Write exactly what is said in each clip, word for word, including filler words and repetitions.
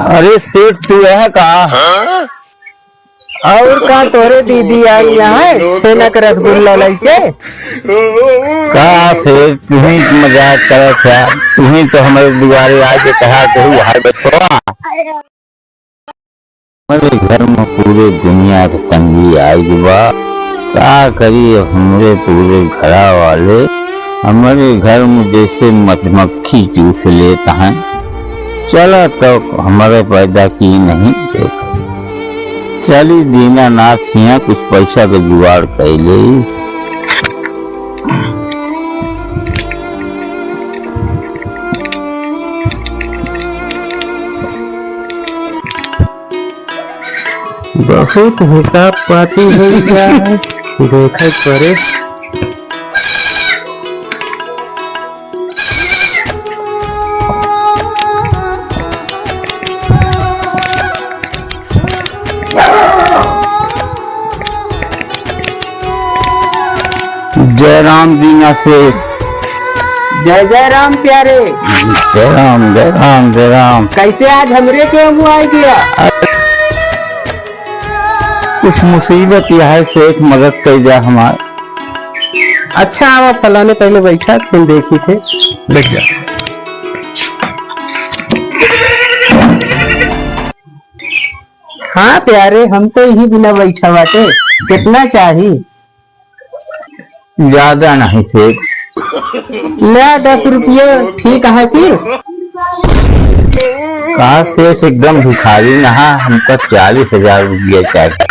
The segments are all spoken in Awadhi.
अरे सेठ, तू है का? और का, तोरे दीदी आई यहाँ है, छेना के रसगुल्ला लइके। का सेठ, तू ही मजाक करत है, तू ही तो हमरे दुआरे आके कहा कि "हाय बचवा।" हमरे घर में पूरे दुनिया के तंगी आई बा। का करी अब हमरे पूरे घरा वाले हमरे घर में जैसे मधुमक्खी चूस लेत हैं। चला तो हमरे पैदा की नहीं देख। चली दीनानाथ हियाँ कुछ पैसा के जुगाड़ कर ले। बहुत हिसाब पाती हो गया है, देखे पड़े। जय राम दीना सेठ। जय जय राम प्यारे। जय राम, जय राम, जय राम। कैसे आज हमरे के मुँह आ गया? कुछ मुसीबत यह है सेठ, मदद कर जा हमार। अच्छा, आवा फलाने, पहले बैठा, तुम देखी थे। बैठ जा। हाँ प्यारे, हम तो यही बिना बैठा बाटे। कितना चाही? ज्यादा नहीं सेठ। ले दस रुपया, ठीक है फिर। का सेठ एकदम भिखारी नहा, हमका चालीस हजार रुपया चाहिए।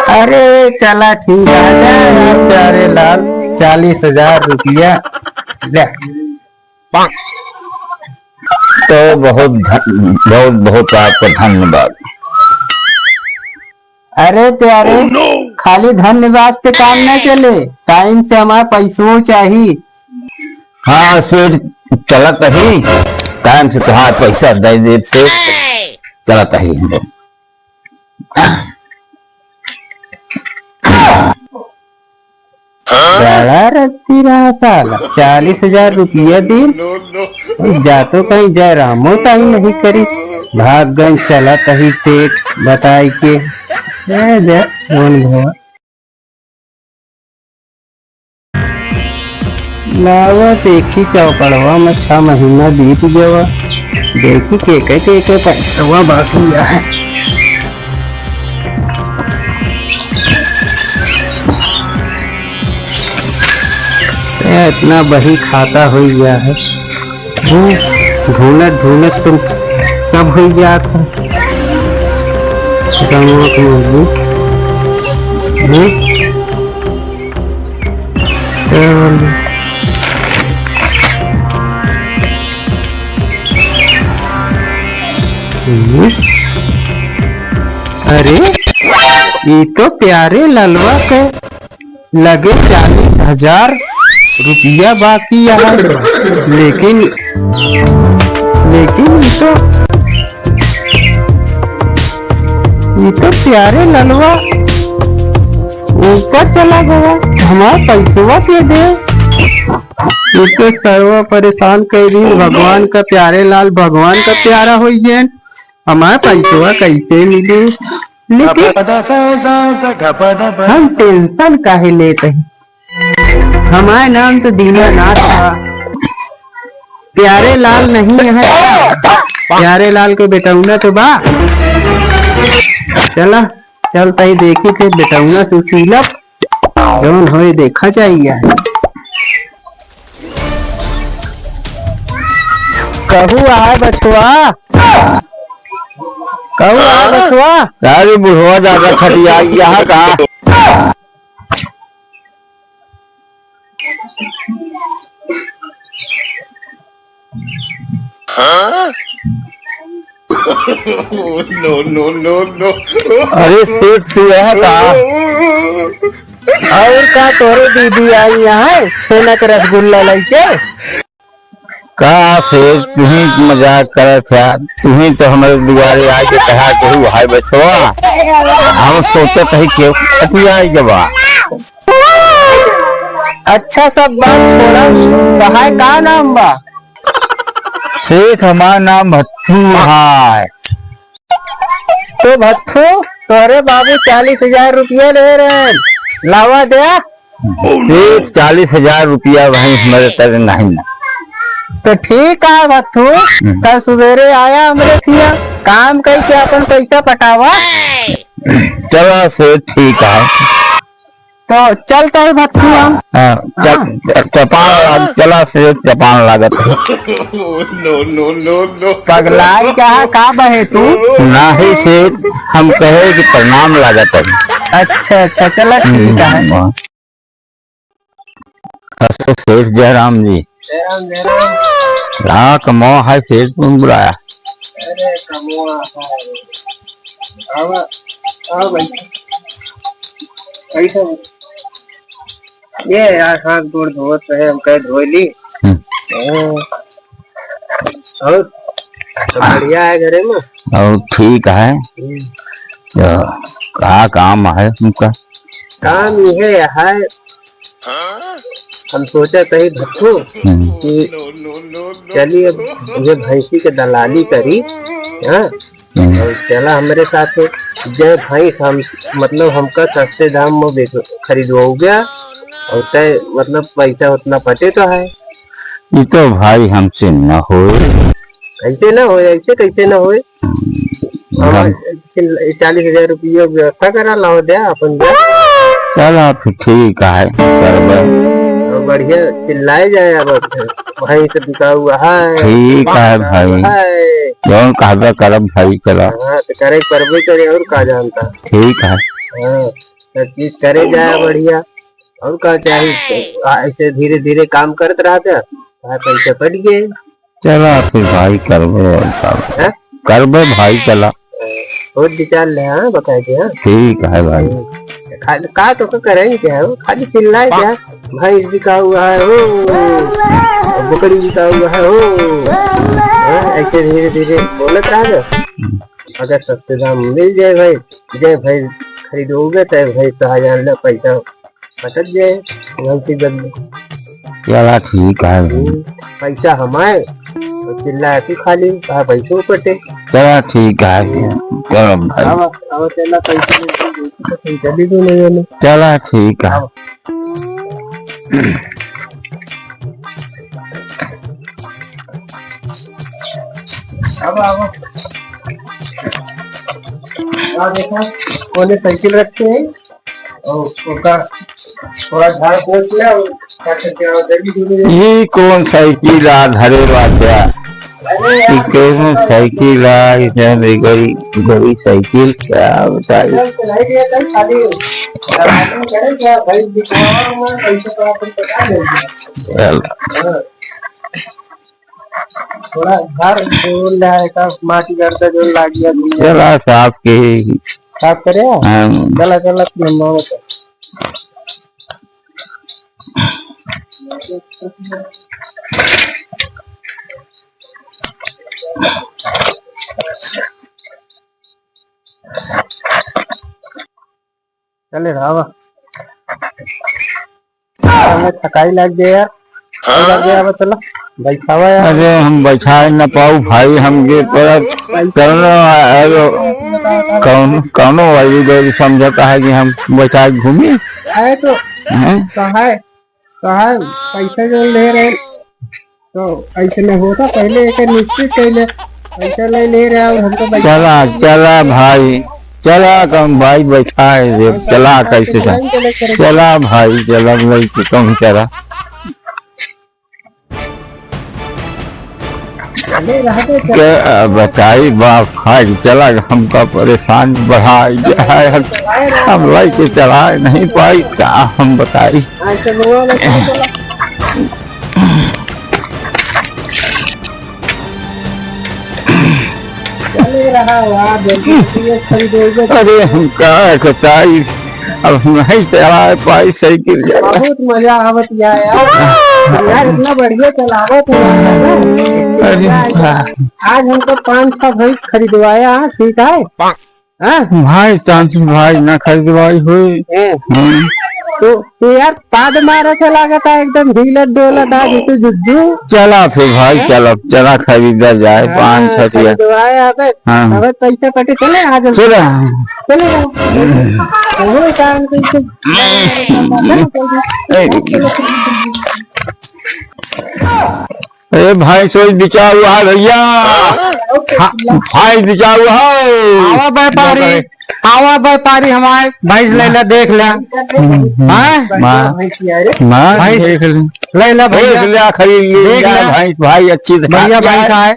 अरे चला ठीक है, ले यार प्यारे लाल, चालीस हजार रुपया ले। तो बहुत धन-, बहुत बहुत आपका धन्यवाद। अरे प्यारे, खाली धन्यवाद से काम न चले, टाइम से हमारा पैसो चाही। हाँ सेठ, चलत ही, टाइम से तुहार पैसा दे देत सेठ, चलत ही हम लोग। बड़ा रद्दी रहा साला, चालीस हजार रुपया दिन, जातो कहीं जयरामो ताई नहीं करी, भाग गए चलत ही सेठ बताई के। ए दे, कौन भवा। लावा देखी चौपड़वा में छह महीना बीत गवा, देखी के के के के पैसवा बाकी है। ए, इतना बही खाता हो गया है। हम्म, ढूंढत ढूंढत तुम सब हो जात है। गंवा के मर्जी। हम्म? क्या बोल रहे? हम्म? अरे, ये तो प्यारे ललवा के लगे चालीस हजार रुपया बाकी है, लेकिन, लेकिन ये तो, ये तो प्यारे ललवा ऊपर चला गवा, हमार पैसवा के दे। ये तो सरवा परेशान कर दी, भगवान का प्यारे लाल, भगवान का प्यारा हो गए, हमार पैसवा कैसे मिले? लेकिन हम टेंशन काहे लेत हई? हमार नाम तो दीनानाथ बा। प्यारे लाल नहीं है। प्यारे लाल के बेटौना तो बा। चला, चल तई देखी थे बेटौना से सीलब। जौन होए देखा चाहिए। कहू आए बचवा, कहू आए बचवा। अरे बुढ़वा दादा खटिया यहाँ का। No, no, no, no। अरे सेठ, तू है का? और का, तोरे दीदी आई यहाँ है छेना के रसगुल्ला लेके। का सेठ, तू ही मजाक करत है? तू ही तो हमारे दुआरे आके कहा कि "हाय बचवा, हम सोचत हई केहू खटिया आई गवा।" अच्छा, सब बात छोड़ा, कहा का नाम बा? सेठ, हमार नाम भत्थू है। तो भत्थू, तोहरे बाबू चालीस हजार रुपया ले रहे, लावा द्या। सेठ, चालीस हजार रुपया भैंस मरे तरे नहीं ना। तो ठीक है भत्थू, हम्म। कल सुबेरे आया हमरे हियाँ, काम कइके अपन पैसा पटावा। चला सेठ, ठीक है। तो चलत है भत्थू हम। हाँ, चल, हाँ। च-, चपान लाग, चला से चपान लागत। No, no, no, no। पगलाई का, का बहे तू? नाही से हम कहे कि प्रणाम लागत है। अच्छा, अच्छा, चला ठीक है। हम्म, हाँ। अच्छा, सेठ जयराम जी। जयराम, जयराम। हाँ, कमवा है, सेठ तुम बुलाया। अरे, कमवा है। आवा, आवा भाई। कैसे हो? ये यार, हाथ गोड़ धोत रहे, हम कहे धोई ली। हम्म। हाँ। और सब बढ़िया है घरे में? और ठीक है। हम्म। तो का काम है तुमका? काम ये है, हम सोचा कही भत्थू हम्म। कि चली अब ये भैंसी के दलाली करी, हाँ? हम्म। और चला हमरे साथ, जय भैंस हम, मतलब हमका सस्ते दाम में बेच, खरीदवाओगे और तय मतलब पैसा उतना पटे तो है। ये तो भाई हमसे न होए। कैसे न होए, ऐसे कैसे न होए? हम्म। हमार हम चिल्ला-, चालीस हजार रुपया व्यवस्था करा, लाओ द्या, अपन द्या। चला फिर ठीक है, करबे। और बढ़िया चिल्लाए जाए अब, भाई से बिकाऊ है, ठीक है भाई। है। जौन कहबे करब भाई, चला। हाँ, तो करे, करबे करे, और का जानता। ठीक है। हाँ, सब चीज करे जाए बढ़िया, और का चाही? आ, ऐसे धीरे धीरे काम करत रहते, आ, पैसे पट गए। चला फिर भाई, करबे और का। हैं? करबे भाई, चला। सोच विचार ले, हाँ, बताए दे, हाँ। ठीक है भाई। खाली का तो का करेंगे क्या हो? खाली चिल्लाए क्या? भैंस बिका हुआ है हो, बकरी बिका हुआ है हो। हाँ, ऐसे धीरे धीरे बोलत रहा जा। अगर सस्ते दाम मिल जाए भाई, जे भाई खरीदोगे तो भाई तो हजार ले पैसा पटक जाए, गलती कर ली। चला ठीक है। हम्म, पैसा हमारे, तो चिल्ला तू खाली, कहा पैसों पटे। चला ठीक है, चलो भाई। अब, अब चला पैसा नहीं तो चली तो नहीं है। चला ठीक है। अब। अब, अब। आ देखो, कोने साइकिल रखे हैं। और ओका थोड़ा झाड़ पोछ ले और का करके आओ, जल्दी जल्दी। ई कौन साइकिल आ धरे बाटे? अरे ई यार, कौन साइकिल आ? इधर भी गई, गई साइकिल, क्या बताई? कल से नहीं दिया, कल खाली दलाली करे क्या भाई? दिखावा हुआ, कैसे तो आपको पता नहीं है। चल। हाँ। थोड़ा घर जोड़ ले आए का, माटी गर्दा जोड़ लाग गया। चला साफ के। साफ करे? हाँ। चला, चला, तू हम आओ तो। चले रहा। हमें थकाई लग गया यार। हाँ? लग गया, अब चलो, बैठावा यार। अरे, हम बैठाए न पाऊ भाई, हम ये पर कौनो, अरे, कौन, कौनो वाली गैर समझता है कि हम बैठा के घूमी? है तो, हैं? कहा है, कहा है, पैसा जो ले रहे, तो ऐसे में होता, पहले एक निश्चित कर ले, पैसा ले ले रहे और हमको बैठा चला, चला भाई, चला कम भाई, बैठा है रे, चला कैसे था? चला भाई, चला भाई, तू कम चला। क्या बताई बाप, खाए चला, हमका परेशान बढ़ाई है, हम, हम लाइके चलाए नहीं पाई, का हम बताई। चले रहा हुआ, जल्दी से ये खरीदोगे। अरे, हम का बताई, अब हम नहीं चला पाई साइकिल। बहुत मजा आवत या यार। यार, इतना बढ़िया चलावत है यार। अरे, आज हमको पाँच छह भैंस खरीदवाया, ठीक है? हाँ? भाई, चांस भाई, ना खरीदवाई हुई। हैं? हाँ। तो, तो यार, पाद मारत है, लागत है, एकदम हिलत डोलत है, जैसे जुज्जू। चला फिर भाई, हैं? चला, चला खरीदा जाए, हाँ, पाँच छः रुपया। खरीदवाए आवे, हाँ, हाँ। अबे पैसा कटे, चले आ जाओ। चला। चले जाओ। चलो, काम करके। ए, भैंस वैस बिचा हुआ है भैया। हाँ, भैंस बिचा हुआ है। आवा व्यापारी, आवा व्यापारी, हमारे भैंस ले ले, देख ले। हम्म, हाँ? माँ, माँ, भैंस देख ले। ले ले भैया। देख ले, खरीद ले, देख ले। भैंस भाई अच्छी दिखाती है। भैंस है।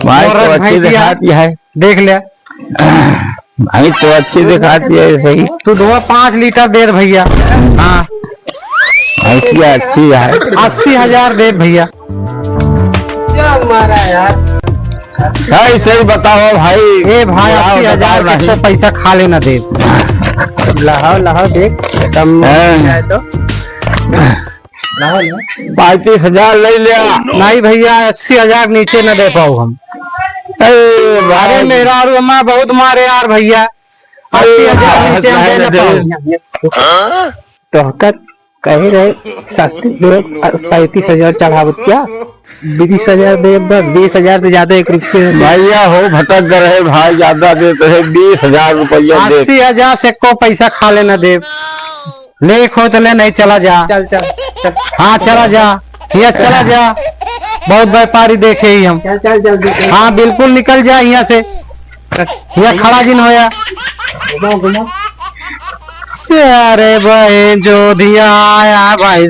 भैंस तो अच्छी दिखाती है। देख ले। भाई तो अच्छी दिखाती है सही। तू दुआ पाँच लीटर दे दे भैया। हाँ। भैंसिया अच्छी है। अस्सी हजार दे भैया। क्या मारा यार? भाई सही बताओ भाई। ए भाई, अस्सी हजार के तो पैसा खा लेना दे। लहाओ, लहाओ, देख, कम हाँ। जाए तो। पैंतीस हजार ले लिया। नहीं भैया, अस्सी हजार नीचे न दे पाऊ हम। अरे भाई। अरे मेहरारू हमार बहुत मारे यार भैया, अस्सी हजार नीचे हम दे न पाऊ। तोहका कहे रहे, पैंतीस हजार चढ़ावत क्या, बीस हजार दे, बस बीस हजार से ज्यादा एक रुपये नहीं। भैया हो भटक रहे भाई, ज्यादा देते हैं, बीस हजार रुपया दे। अस्सी हजार से एको पैसा खा लेना दे। ले खो तो ले, नहीं चला जा। चल, चल, चल। हाँ, चला जा, हिया चला जा, बहुत व्यापारी देखे ही हम। चल, चल, जल्दी चल। हाँ, बिल्कुल निकल जा हिया से, हिया खड़ा जिन होया। घुमाओ, घुमाओ। अरे बहन जो दिया आया भाई।